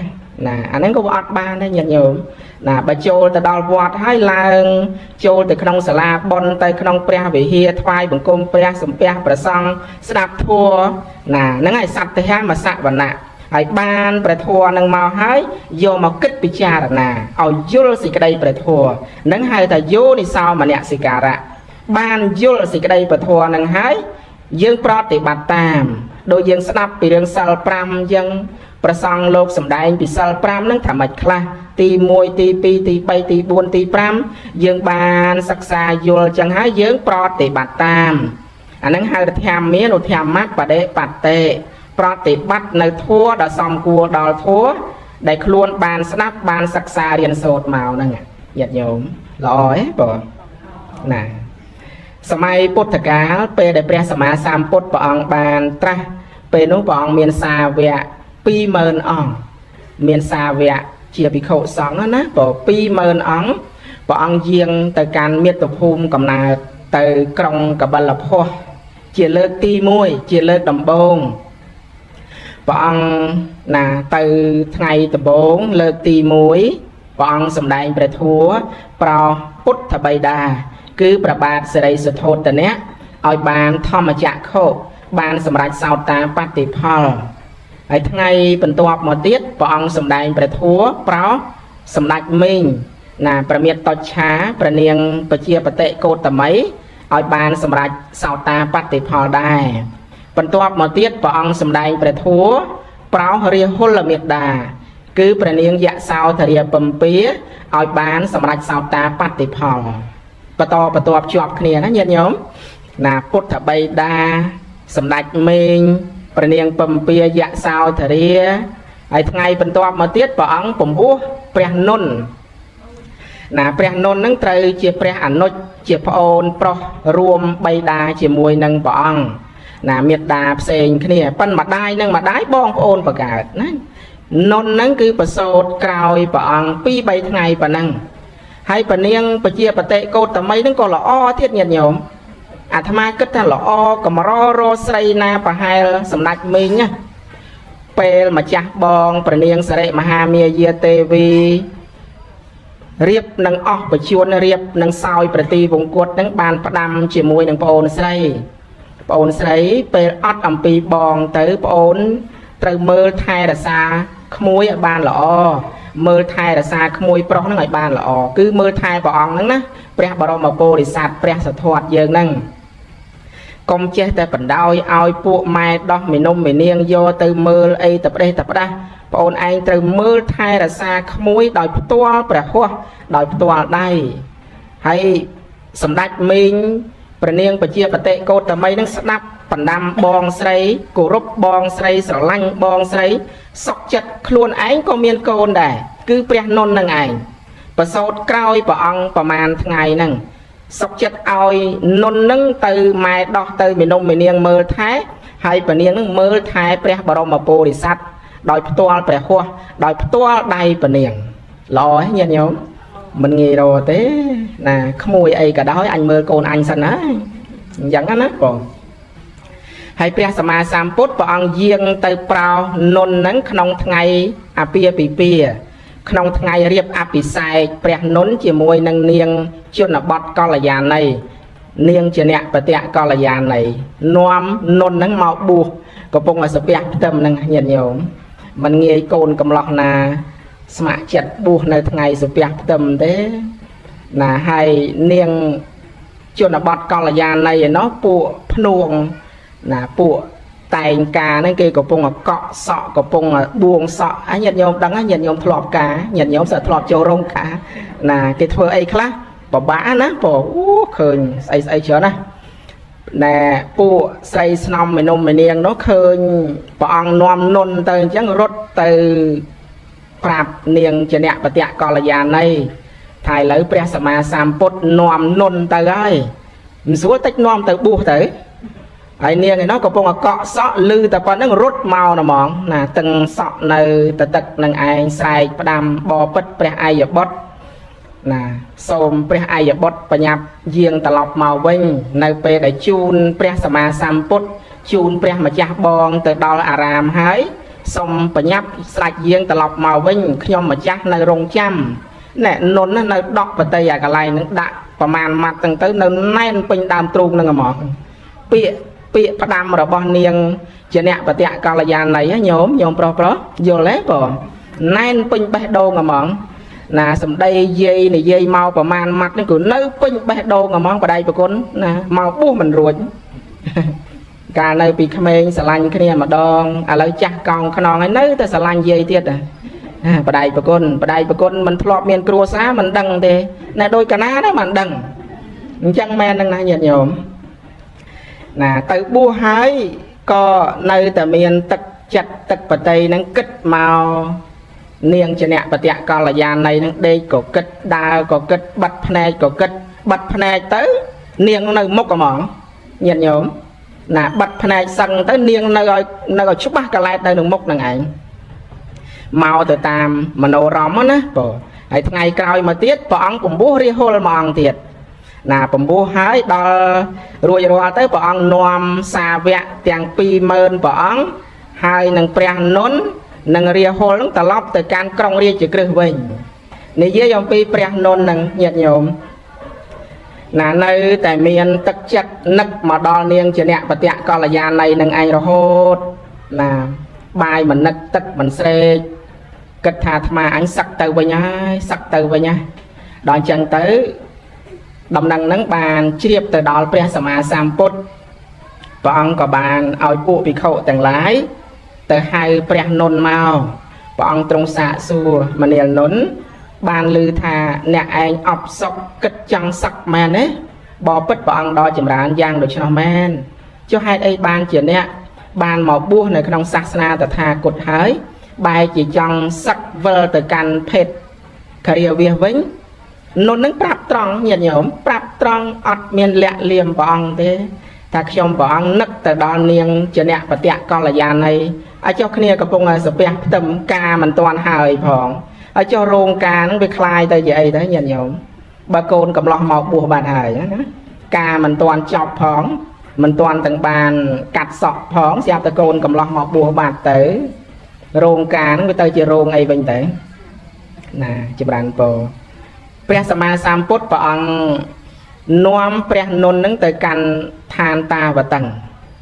ណាអាហ្នឹងក៏អត់បានដែរញាតិញោមណាបើចូលទៅដល់វត្តហើយឡើងចូលទៅក្នុងសាលាបុណ្យទៅក្នុងព្រះវិហារថ្វាយបង្គំព្រះសំពះព្រះសង្ឃស្ដាប់ធម៌ណាហ្នឹងហើយសត្យហមសវណៈហើយបានព្រះធម៌នឹងមកហើយយកមកគិតពិចារណាឲ្យយល់សេចក្តីព្រះធម៌នឹងហៅថាយោនិសោមនសិការៈបានយល់សេចក្តីព្រះធម៌នឹងហើយយើងប្រតិបត្តិតាមដូចយើងស្ដាប់ពីរឿងសិល5អញ្ចឹងព្រះសង្ឃលោកសម្ដែងពីសិល5ហ្នឹងថាម៉េចខ្លះទី1ទី2ទី3ទី4ទី5យើងបានសិក្សាយល់ចឹងហើយយើងប្រតិបត្តិតាមអាហ្នឹងហៅថាធម្មានុធម្មបដិបត្តិប្រតិបត្តិនៅធម៌ដ៏សំគួរដល់ធម៌ដែលខ្លួនបានស្ដាប់បានសិក្សារៀនសូត្រមកហ្នឹងញាតិញោមល្អហ៎បង ណាសម័យពុទ្ធកាលពេលដែលព្រះសម្មាសម្ពុទ្ធព្រះអង្គបានត្រាស់ពេលនោះព្រះអង្គមានសាវក20000អង្គមានសាវកជាភិក្ខុសង្ឃណាព្រោះ20000អង្គព្រះអង្គយាងទៅកាន់មាតុភូមិកំណើតទៅក្រុងកបិលភស្គជាលើកទី1ជាលើកដំបូងព្រះអង្គណាទៅថ្ងៃដំបូងលើកទី1ព្រះអង្គសម្ដែងព្រះធម៌ប្រោសពុទ្ធបិតាគឺព្រះបាទសិរីសុទ្ធោទនៈឲ្យបានធម្មចក្ខុបានសម្រេចសោតាបតិផលហើយថ្ងៃបន្ទាប់មកទៀតព្រះអង្គសម្ដែងព្រះធម៌ប្រោសសម្ដេចមីងណាព្រះមាតុច្ឆាព្រះនាងពជាបតិកោតមីឲ្យបានសម្រេចសោតាបតិផលដែរបន្ទាប់មកទៀតព្រះអង្គសម្ដែងព្រះធម៌ប្រោសរាហុលមេដាគឺព្រះនាងយសោធរាពំពាឲ្យបានសម្រេចសោតាបតិផលបន្តបន្ទាប់ជាប់គ្នាណាញាតិញោមណាពុទ្ធបិតាសម្ដេចមេងព្រះនាងពំពាយសោធរាហើយថ្ងៃបន្ទាប់មកទៀតព្រះអង្គពំពោះព្រះនុនណាព្រះនុននឹងត្រូវជាព្រះអនុជជាប្អូនប្រុសរួមបិតាជាមួយនឹងព្រះអង្គណាមេដាផ្សេងគ្នាប៉ិនម្ដាយនឹងម្ដាយបងប្អូនបកើតណានុននឹងគឺប្រសូតក្រោយព្រះអង្គ2 3ថ្ងៃប៉ុណ្ណឹងហើយពនាងពជាបតិកោតមីនឹងក៏ល្អទៀតញាតិញោមអាត្មាគិតថាល្អកម្ររស្រីណាប្រហែលសម្ដេចមីងណាពេលម្ចាស់បងព្រះនាងសិរិមហាមាយាទេវីរៀបនឹងអស់បជួនរៀបនឹងសោយប្រទីវង្គតនឹងបានផ្ដាំជាមួយនឹងប្អូនស្រីប្អូនស្រីពេលអត់អំពីបងទៅប្អូនត្រូវមើលថែរក្សាក្មួយឲ្យបានល្អមើលថែរក្សាក្មួយប្រុសហ្នឹងឲ្យបានល្អគឺមើលថែព្រះអង្គហ្នឹងណាព្រះបរមពុរិស័ទព្រះសទ្ធត្ថយើងហ្នឹងកុំចេះតែបណ្ដោយឲ្យពួកម៉ែដោះមីនុំមីនាងយកទៅមើលអីតប្រេះតផ្ដាស់ប្អូនឯងត្រូវមើលថែរក្សាក្មួយដោយផ្ទាល់ព្រះហស្ថដោយផ្ទាល់ដៃហើយសម្ដេចមីងព្រះនាងពជាបតិកោតមីនឹងស្ដាប់បណ្ដាំបងស្រីគោរពបងស្រីស្រឡាញ់បងស្រីសុខចិត្តខ្លួនឯងក៏មានកូនដែរគឺព្រះនុននឹងឯងប្រសូតក្រោយព្រះអង្គប្រមាណថ្ងៃហ្នឹងសុខចិត្តឲ្យនុននឹងទៅម៉ែដោះទៅមីនុំមីនាងមើលថែហើយព្រះនាងនឹងមើលថែព្រះបរមពុរិស័ទដោយផ្ទាល់ព្រះហស្ថដោយផ្ទាល់ដៃព្រះនាងល្អហ៎ញាតិញោមមិនងាយរកទេណាក្មួយអីក៏ដោយអញមើលកូនអញសិនណាអញ្ចឹងណាបងហើយព្រះសម្មាសម្ពុទ្ធព្រះអង្គយាងទៅប្រោសនុននឹងក្នុងថ្ងៃអាពាហ៍ពិពាហ៍ក្នុងថ្ងៃរៀបអភិសេកព្រះនុនជាមួយនឹងនាងជនបទកល្យាណីនាងជាអ្នកបតៈកល្យាណីនាំនុននឹងមកបួសកំពុងឲ្យសាពះផ្ទឹមនឹងញាតិញោមមិនងាយកូនកំឡោះណាស្ម័គ្រចិត្តបួសនៅថ្ងៃសាពះផ្ទឹមទេណាហើយនាងជនបទកល្យាណីឯណោះពួកភ្នួងណាពួកតែងការហ្នឹងគេកំពុងកក់សក់កំពុងបួងសក់អញញាតិញោមដឹងញាតិញោមធ្លាប់ការញាតិញោមសើធ្លាប់ចូលរោងការណាគេធ្វើអីខ្លះពិបាកណាព្រោះអូឃើញស្អីស្អីច្រើនណាណែពួកស្រីស្នំមីនុំមីនាងនោះឃើញព្រះអង្គនាំនុនទៅអញ្ចឹងរត់ទៅប្រាប់នាងជាអ្នកបតៈកល្យាណីថាឥឡូវព្រះសម្មាសម្ពុទ្ធនាំនុនទៅហើយមិនស្រួលតិចនាំទៅបួសទៅហើយនាងឯនោះកំពុងកក់សក់លឺតែប៉ុណ្្នឹងរត់មកហ្មងណាតឹងសក់នៅតទឹកនឹងឯងស្រែកផ្ដាំបពិតព្រះអាយបុត្រណាសូមព្រះអាយបុត្របញ្ញាប់យាងត្រឡប់មកវិញនៅពេលដែលជូនព្រះសម្មាសម្ពុទ្ធជូនព្រះម្ចាស់បងទៅដល់អារាមហើយសូមបញ្ញាប់ស្ដេចយាងត្រឡប់មកវិញខ្ញុំម្ចាស់នៅរងចាំណែនុននៅដកបតីអាកន្លែងនឹងដាក់ប្រមាណម៉ាត់ហ្នឹងទៅនៅណែនពេញដើមទ្រូងហ្នឹងហ្មងពាក្យផ្ដាំរបស់នាងជាអ្នកបតៈកល្យាណីញោមញោមប្រុសប្រុសយល់ទេបងណែនពេញបេះដូងហ្មងណាសំដីយាយនិយាយមកប្រមាណម៉ាត់នេះគឺនៅពេញបេះដូងហ្មងបដិប្រគុណណាមកបួសមិនរួចកាលនៅពីក្មេងស្រឡាញ់គ្នាម្ដងឥឡូវចាស់កោងខ្នងហើយនៅតែស្រឡាញ់យាយទៀតបដិប្រគុណបដិប្រគុណមិនធ្លាប់មានគ្រួសារមិនដឹងទេណែដូចកណាណាមិនដឹងអញ្ចឹងមែននឹងណាញាតិញោមណាទៅបួសហើយក៏នៅតែមានទឹកចិត្តទឹកបតីនឹងគិតមកនាងជាអ្នកបតៈកល្យាណីនឹងដេកក៏គិតដើរក៏គិតបាត់ភ្នែកក៏គិត បិទភ្នែកទៅនាងនៅមុខហ្មងញាតិញោមណាបិទភ្នែកសឹងទៅនាងនៅឲ្យនៅឲ្យច្បាស់កលែតនៅនឹងមុខនឹងឯងមកទៅតាមមโนរមណាបងហើយថ្ងៃក្រោយមកទៀតព្រះអង្គពំពោះរាហុលមួយអង្គទៀតណាពំពោះហើយដល់រួចរាល់ទៅព្រះអង្គនាំសាវកទាំង20000ព្រះអង្គហើយនឹងព្រះនុននិងរាហុលនឹងត្រឡប់ទៅកាន់ក្រុងរាជក្រឹសវិញនិយាយអំពីព្រះនុននឹងញាតិញោមណានៅតែមានទឹកចិត្តនឹកមកដល់នាងជាអ្នកបតៈកល្យាណីនឹងឯងរហូតណាបាយមិននឹកទឹកមិនស្រេកគិតថាអាត្មាអញសឹកទៅវិញហើយសឹកទៅវិញហើយដល់អញ្ចឹងទៅដំណឹងហ្នឹងបានជ្រាបទៅដល់ព្រះសម្មាសម្ពុទ្ធព្រះអង្គក៏បានឲ្យពួកភិក្ខុទាំងឡាយទៅហៅព្រះនុនមកព្រះអង្គទ្រង់សាកសួរមនាលនុនបានឮថាអ្នកឯងអបសុកគិតចង់សឹកមែនទេបបិទ្ធព្រះអង្គដ៏ចម្រើនយ៉ាងដូច្នោះមែនចុះហេតុអីបានជាអ្នកបានមកបួសនៅក្នុងសាសនាតថាគតហើយបែរជាចង់សឹកវិលទៅកាន់ភេទគរិយវាសវិញនុននឹងប្រាប់ត្រង់ញាតិញោមប្រាប់ត្រង់អត់មានលាក់លៀមព្រះអង្គទេថាខ្ញុំព្រះអង្គនឹកទៅដល់នាងជាអ្នកបតៈកល្យាណីឲ្យចុះគ្នាកំពុងតែសាពះផ្ទឹមការមិនទាន់ហើយផងឲ្យចុះរោងការហ្នឹងវាคลายទៅជាអីទៅញាតិញោមបើកូនកំឡោះមកបួសបាត់ហើយណាការមិនទាន់ចប់ផងមិនទាន់ទាំងបានកាត់សក់ផងស្រាប់តែកូនកំឡោះមកបួសបាត់ទៅរោងការហ្នឹងវាទៅជារោងអីវិញទៅណាចម្រើនពរព្រះសម្មាសម្ពុទ្ធព្រះអង្គនាំព្រះនុននឹងទៅកាន់ឋានតាវតឹង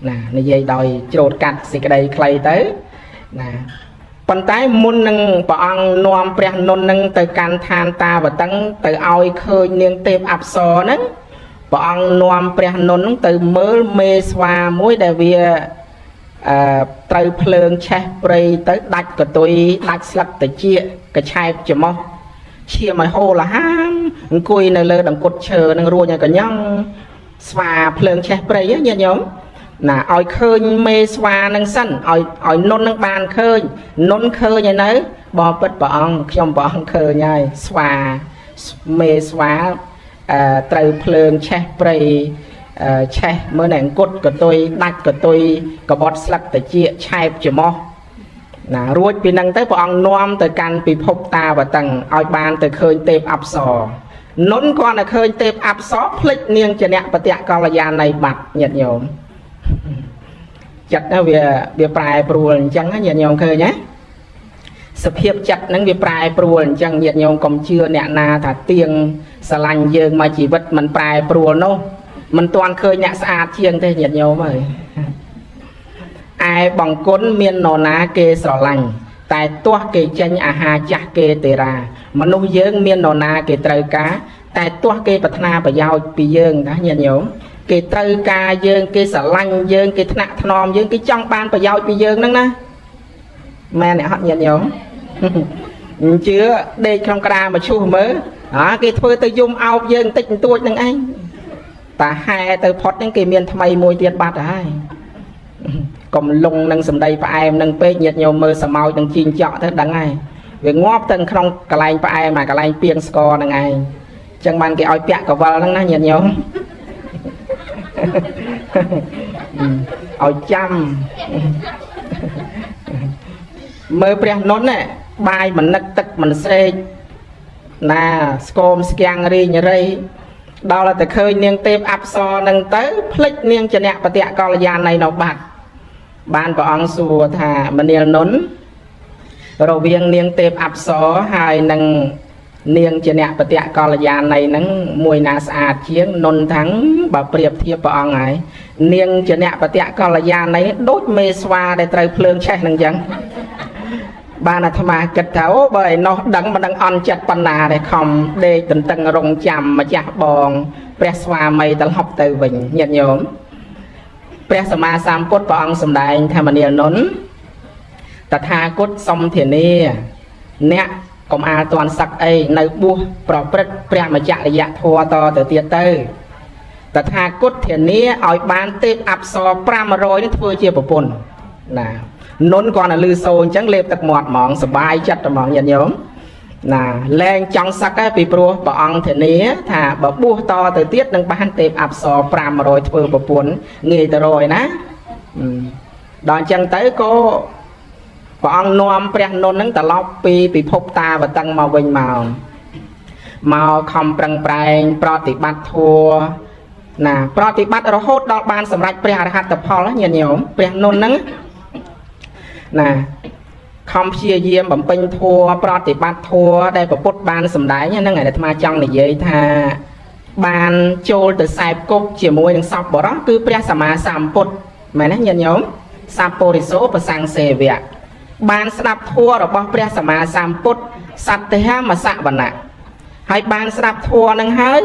ណានិយាយដោយច្រូតកាត់សេចក្តីខ្លីទៅណាប៉ុន្តែមុននឹងព្រះអង្គនាំព្រះនុននឹងទៅកាន់ឋានតាវតឹងទៅឲ្យឃើញនាងទេពអប្សរហ្នឹងព្រះអង្គនាំព្រះនុននឹងទៅមើលមេស្វាមួយដែលវាត្រូវភ្លើងឆេះព្រៃទៅដាច់កតុយដាច់ស្លឹកត្រចៀកកឆែបច្មោះឈាមឲ្យហូរលហាមអង្គុយនៅលើដង្គត់ឈើនឹងរួញឲ្យកញ្ញង់ស្វាភ្លើងឆេះព្រៃញាតិញោមណាឲ្យឃើញមេស្វានឹងសិនឲ្យនុននឹងបានឃើញនុនឃើញហើយនៅបបិទ្ធព្រះអង្គខ្ញុំព្រះអង្គឃើញហើយស្វាមេស្វាត្រូវភ្លើងឆេះព្រៃឆេះមើលនៅអង្គត់កតុយដាច់កតុយកបត់ស្លឹកត្រចៀកឆែបច្មោះណារួចពីនឹងទៅព្រះអង្គនាំទៅកាន់ពិភពតាវតឹងឲ្យបានទៅឃើញទេពអប្សរនុនគាត់តែឃើញទេពអប្សរភ្លេចនាងជាអ្នកបតៈកល្យាណីបាត់ញាតិញោមចិត្តណាវាប្រែប្រួលអញ្ចឹងញាតិញោមឃើញទេសភាពចិត្តហ្នឹងវាប្រែប្រួលអញ្ចឹងញាតិញោមកុំជឿអ្នកណាថាទៀងស្រឡាញ់យើងមកជីវិតមិនប្រែប្រួលនោះមិនទាន់ឃើញអ្នកស្អាតជាងទេញាតិញោមអើយឯបង្គន់មាននរណាគេស្រឡាញ់តែទាស់គេចេញអាហារចាស់គេទេរាមនុស្សយើងមាននរណាគេត្រូវការតែទាស់គេប្រាថ្នាប្រយោជន៍ពីយើងណាញាតិញោមគេត្រូវការយើងគេស្រឡាញ់យើងគេថ្នាក់ថ្នមយើងគេចង់បានប្រយោជន៍ពីយើងហ្នឹងណាមែនទេអត់ញាតិញោមជឿដេកក្នុងក្តារមកឈូសមើលអាគេធ្វើទៅយំអោបយើងតិចបន្តួចនឹងឯងតាហែទៅផុតហ្នឹងគេមានថ្មីមួយទៀតបាត់ហើយកុំលងនឹងសម្ដីផ្អែមនឹងពេកញាតិញោមមើលសមោចនឹងជីងចក់ទៅដឹងហើយវាងាប់ទៅក្នុងកន្លែងផ្អែមអាកន្លែងពីងស្ករហ្នឹងឯងអញ្ចឹងបានគេឲ្យពាក់កវលហ្នឹងណាញាតិញោមឲ្យចាំមើលព្រះនុនណាបាយមិននឹកទឹកមិនស្រេកណាស្គមស្គាំងរីងរៃដល់តែឃើញនាងទេពអប្សរនឹងទៅភ្លេចនាងជាអ្នកបតៈកល្យាណីនៅបាត់បានព្រះអង្គសួរថាមនាលនុនរវាងនាងទេពអប្សរហើយនឹងនាងជាអ្នកបតៈកល្យាណីហ្នឹងមួយណាស្អាតជាងនុនทั้งបើប្រៀបធៀបព្រះអង្គហើយនាងជាអ្នកបតៈកល្យាណីដូចមេស្វាដែលត្រូវភ្លើងឆេះហ្នឹងអញ្ចឹងបានអាត្មាគិតថាអូបើឯណោះដឹងមិនដឹងអន់ចិត្តប៉ុណ្ណាទេខំដេកទន្ទឹងរង់ចាំម្ចាស់បងព្រះស្វាមីត្រឡប់ទៅវិញញាតិញោមព្រះសម្មាសម្ពុទ្ធព្រះអង្គសម្ដែងថាមនាលនុនតថាគតសុំធានាអ្នកកុំអាលទាន់សឹកអីនៅបួសប្រព្រឹត្តព្រះមច្ចរិយធម៌តទៅទៀតទៅតថាគតធានាឲ្យបានទេពអប្សរ500នេះធ្វើជាប្រពន្ធណានុនគាត់តែលឺសូរអញ្ចឹងលេបទឹកមាត់ហ្មងសបាយចិត្តហ្មងញាតិញោម ណាលែងចង់សឹកហើយពីព្រោះព្រះអង្គធានាថាបើបួសតទៅទៀតនឹងបានទេពអប្សរ500ធ្វើប្រពន្ធងាយទៅរយណាដល់អញ្ចឹងទៅក៏ព្រះអង្គនាំព្រះនុននឹងត្រឡប់ពីពិភពតាវតឹងមកវិញមកមកខំប្រឹងប្រែងប្រតិបត្តិធម៌ណាប្រតិបត្តិរហូតដល់បានសម្រេចព្រះអរហត្តផលញាតិញោមព្រះនុនហ្នឹងណាខំព្យាយាមបំពេញធម៌ប្រតិបត្តិធម៌ដែលព្រះពុទ្ធបានសម្ដែងហ្នឹងឯងអាត្មាចង់និយាយថាបានចូលទៅសែបគប់ជាមួយនឹងសពបរោះគឺព្រះសម្មាសម្ពុទ្ធមែនទេញាតិញោមសัพពរិសោប្រសង្សេវៈបានស្ដាប់ធម៌របស់ព្រះសម្មាសម្ពុទ្ធសត្វហមសវណៈហើយបានស្ដាប់ធម៌នឹងហើយ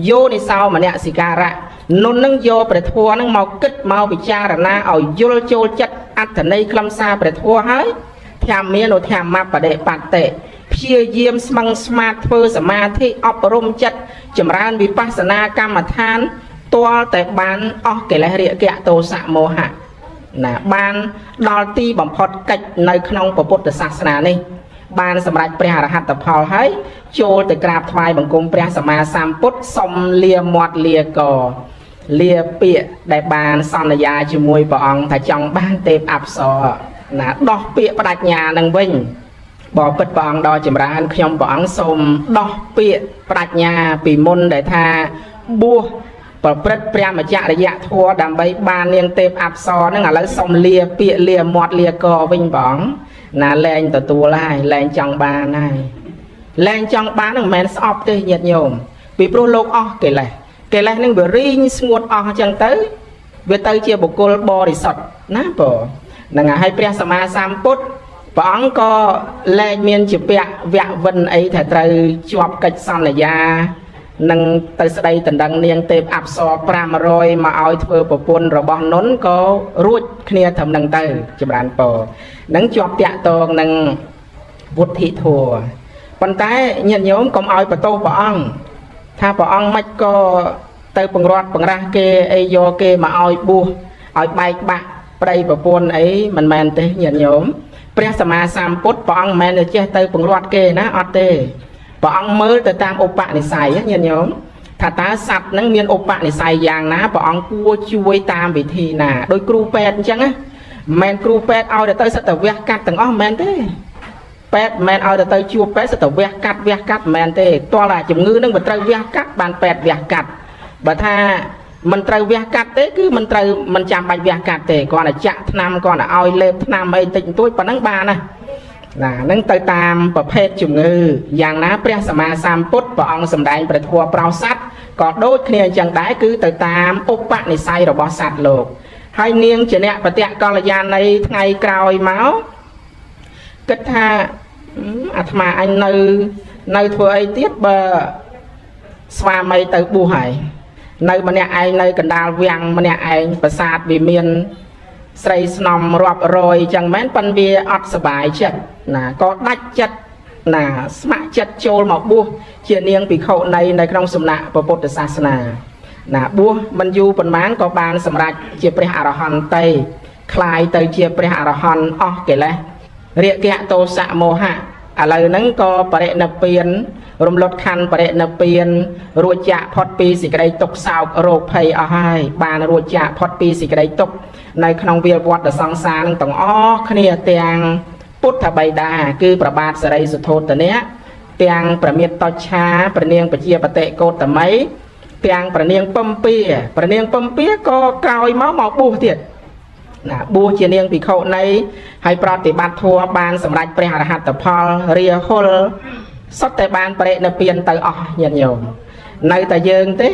យោនិសោមនសិការៈនុននឹងយកព្រះធម៌នឹងមកគិតមកពិចារណាឲ្យយល់ចូលចិត្តអត្ថន័យខ្លឹមសារព្រះធម៌ហើយធម្មានុធម្មបដិបត្តិព្យាយាមស្មឹងស្មាតធ្វើសមាធិអប់រំចិត្តចម្រើនវិបស្សនាកម្មដ្ឋានទាល់តែបានអស់កិលេសរាគៈទោសៈមោហៈណាបានដល់ទីបំផុតកិច្ចនៅក្នុងពុទ្ធសាសនានេះបានសម្រេចព្រះអរហត្តផលហើយចូលទៅក្រាបថ្វាយបង្គំព្រះសម្មាសម្ពុទ្ធសុំលាមាត់លាកលាពាក្យដែលបានសន្យាជាមួយព្រះអង្គថាចង់បានទេពអប្សរណាដោះពាក្យបដិញ្ញានឹងវិញបបិទ្ធព្រះអង្គដ៏ចម្រើនខ្ញុំព្រះអង្គសូមដោះពាក្យបដិញ្ញាពីមុនដែលថាបួសប្រព្រឹត្តព្រះមច្ចរិយធម៌ដើម្បីបាននាងទេពអប្សរនឹងឥឡូវសូមលាពាក្យលាមាត់លាកវិញព្រះអង្គណាលែងទទួលហើយលែងចង់បានហើយលែងចង់បាននឹងមិនមែនស្អប់ទេញាតិញោមពីព្រោះលោកអស់កិលេសកិលេសនឹងវារីងស្ងួតអស់អញ្ចឹងទៅវាទៅជាបុគ្គលបរិសុទ្ធណាបងហ្នឹងហើយព្រះសម្មាសម្ពុទ្ធព្រះអង្គក៏លែងមានជាពាក្យវៈវិនអីថាត្រូវជាប់កិច្ចសន្យានឹងទៅស្ដីដណ្ដឹងនាងទេពអប្សរ500មកឲ្យធ្វើប្រពន្ធរបស់នុនក៏រួចគ្នាត្រឹមនឹងទៅចម្រើនពរនឹងជាប់តាក់ទងនឹងវុទ្ធិធម៌ប៉ុន្តែញាតិញោមកុំឲ្យបន្ទោសព្រះអង្គថាព្រះអង្គមិនក៏ទៅបង្រាត់បង្រាស់គេអីយកគេមកឲ្យបួសឲ្យបែកបាក់ប្តីប្រពន្ធអីមិនមែនទេញាតិញោមព្រះសម្មាសម្ពុទ្ធព្រះអង្គមិនមែនចេះទៅបង្រាត់គេណាអត់ទេព្រះអង្គមើលទៅតាមឧបនិស្ស័យញាតិញោមថាតើសត្វហ្នឹងមានឧបនិស្ស័យយ៉ាងណាព្រះអង្គគួរជួយតាមវិធីណាដោយគ្រូពេទ្យអញ្ចឹងណាមិនមែនគ្រូពេទ្យឲ្យទៅសិតតែវះកាត់ទាំងអស់មិនមែនទេពេទ្យមិនមែនឲ្យទៅជួបពេទ្យសិតតែវះកាត់វះកាត់មិនមែនទេទាល់តែជំងឺហ្នឹងមិនត្រូវវះកាត់បានពេទ្យវះកាត់បើថាមិនត្រូវវះកាត់ទេគឺមិនត្រូវមិនចាំបាច់វះកាត់ទេគ្រាន់តែចាក់ថ្នាំគ្រាន់តែឲ្យលេបថ្នាំអីតិចបន្តួចប៉ុណ្ណឹងបានណាណាហ្នឹងទៅតាមប្រភេទជំងឺយ៉ាងណាព្រះសម្មាសម្ពុទ្ធព្រះអង្គសម្ដែងព្រះធម៌ប្រោសសត្វក៏ដូចគ្នាអញ្ចឹងដែរគឺទៅតាមឧបនិស្ស័យរបស់សត្វលោកហើយនាងជាអ្នកបតកល្យាណីថ្ងៃក្រោយមកគិតថាអាត្មាអញនៅធ្វើអីទៀតបើស្វាមីទៅបួសហើយនៅម្នាក់ឯងនៅកណ្ដាលវាំងម្នាក់ឯងប្រាសាទវាមានស្រីស្នំរាប់រយចឹងមែនប៉ុនវាអត់សบายចិត្តណាក៏ដាច់ចិត្តណាស្ម័គ្រចិត្តចូលមកបួសជានាងភិក្ខុនីនៅក្នុងសំណាក់ព្រះពុទ្ធសាសនាណាបួសមិនយូរប៉ុន្មានក៏បានសម្រេចជាព្រះអរហន្តីคล้ายទៅជាព្រះអរហន្តអស់កិលេសរាគៈទោសៈមោហៈឥឡូវហ្នឹងក៏បរិនិព្វានរំលត់ខណ្ឌបរិនិព្វានរួចចាកផុតពីសេចក្តីទុក្ខសោករោគភ័យអស់ហើយបានរួចចាកផុតពីសេចក្តីទុក្ខនៅក្នុងវាលវដ្តសង្សារនឹងទាំងអស់គ្នាទាំងពុទ្ធបិតាគឺព្រះបាទសិរីសុទ្ធោទនៈទាំងព្រះមាតុច្ឆាព្រះនាងប្រជាបតិកោតមីទាំងព្រះនាងពំពាព្រះនាងពំពាក៏ក្រោយមកមកបួសទៀតណាបួសជានាងភិក្ខុនីហើយប្រតិបត្តិធម៌បានសម្រេចព្រះអរហត្តផលរាហុលសុទ្ធតែបានបរិនិព្វានទៅអស់ញាតិញោមនៅតែយើងទេ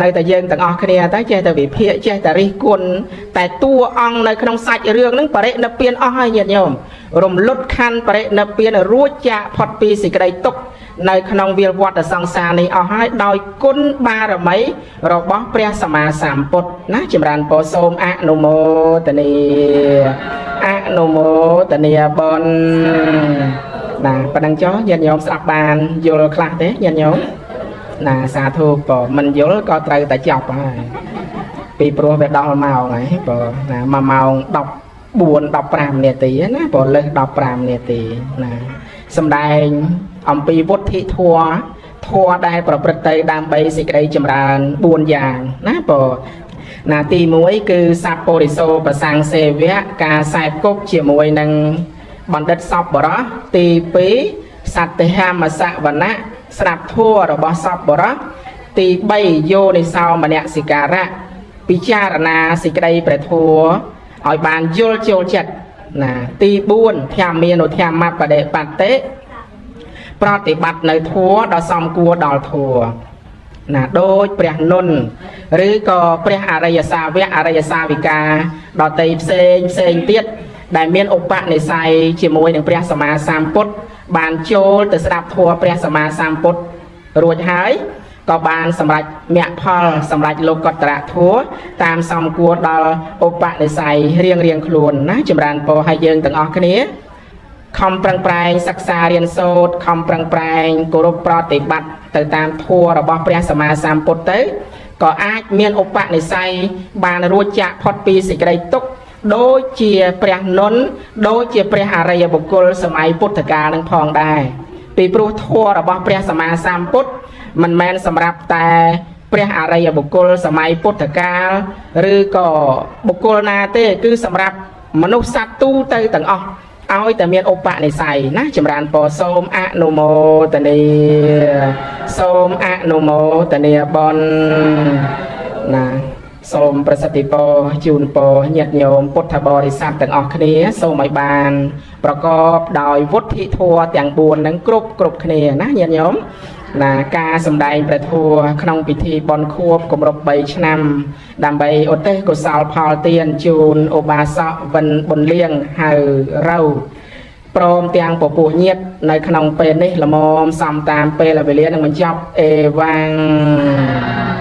នៅតែយើងទាំងអស់គ្នាទៅចេះតែវិភាគចេះតែរិះគន់តែតួអង្គនៅក្នុងសាច់រឿងហ្នឹងបរិនិព្វានអស់ហើយញាតិញោមរំលត់ខណ្ឌបរិនិព្វានរួចចាកផុតពីសេចក្តីទុក្ខនៅក្នុងវាលវដ្តសង្សារនេះអស់ហើយដោយគុណបារមីរបស់ព្រះសម្មាសម្ពុទ្ធណាចម្រើនពរសូមអនុមោទនាអនុមោទនាបុណ្យណាប៉ណ្ណឹងចុះញាតិញោមស្ដាប់បានយល់ខ្លះទេញាតិញោមណាសាធុបើមិនយល់ក៏ត្រូវតែចប់ហើយពីព្រោះវាដល់ម៉ោងហើយបើណា1ម៉ោង14 15នាទីណាបើលើស15នាទីណាសំដែង អំពីវុទ្ធិធម៌ធម៌ដែលប្រព្រឹត្តទៅដើម្បីសេចក្តីចម្រើន4យ៉ាងណាបើណាទី1គឺសัพពរិសោប្រសង្សេវៈការសែបគប់ជាមួយនឹងបណ្ឌិតសពបរោះទី2សត្យាមសវណៈស្ដាប់ធម៌របស់សពបរោះទី3យោនិសោមនសិការៈពិចារណាសេចក្តីព្រះធម៌ឲ្យបានយល់ចូលចិត្តណាទី4ធម្មានុធម្មបដិបត្តិប្រតិបត្តិនៅធម៌ដ៏សមគួរដល់ធម៌ណាដូចព្រះនុនឬក៏ព្រះអរិយសាវកអរិយសាវិកាដតីផ្សេងផ្សេងទៀតដែលមានឧបនិស្ស័យជាមួយនឹងព្រះសម្មាសម្ពុទ្ធបានចូលទៅស្ដាប់ធម៌ព្រះសម្មាសម្ពុទ្ធរួចហើយក៏បានសម្រេចមគ្គផលសម្រេចលោកតរធម៌តាមសំគួរដល់ឧបនិស្ស័យរៀងរៀងខ្លួនណាចម្រើនពរឲ្យយើងទាំងអស់គ្នាខំប្រឹងប្រែងសិក្សារៀនសូត្រខំប្រឹងប្រែងគោរពប្រតិបត្តិទៅតាមធម៌របស់ព្រះសម្មាសម្ពុទ្ធទៅក៏អាចមានឧបនិស្ស័យបានរួចចាកផុតពីសេចក្តីទុក្ខដូចជាព្រះនុនដូចជាព្រះអរិយបុគ្គលសម័យពុទ្ធកាលនឹងផងដែរពីព្រោះធម៌របស់ព្រះសម្មាសម្ពុទ្ធមិនមែនសម្រាប់តែព្រះអរិយបុគ្គលសម័យពុទ្ធកាលឬក៏បុគ្គលណាទេគឺសម្រាប់មនុស្សសត្វទូទៅទាំងអស់ឲ្យតែមានឧបនិស្ស័យណាចម្រើនពរសូមអនុមោទនាសូមអនុមោទនាបុណ្យណាសូមប្រសិទ្ធិពរជូនពរញាតិញោមពុទ្ធបរិស័ទទាំងអស់គ្នាសូមឲ្យបានប្រកបដោយវុទ្ធិធម៌ទាំង4នឹងគ្រប់គ្រប់គ្នាណាញាតិញោមណាការសម្ដែងព្រះធម៌ក្នុងពិធីបុណ្យខួបគម្រប់3ឆ្នាំដើម្បីឧទ្ទិសកុសលផលទានជូនឧបាសកវិនប៊ុនលៀងហៅរៅព្រមទាំងពពោះញាតនៅក្នុងពេលនេះល្មមសំតាមពេលវេលានឹងបញ្ចប់អេវ៉ាំង។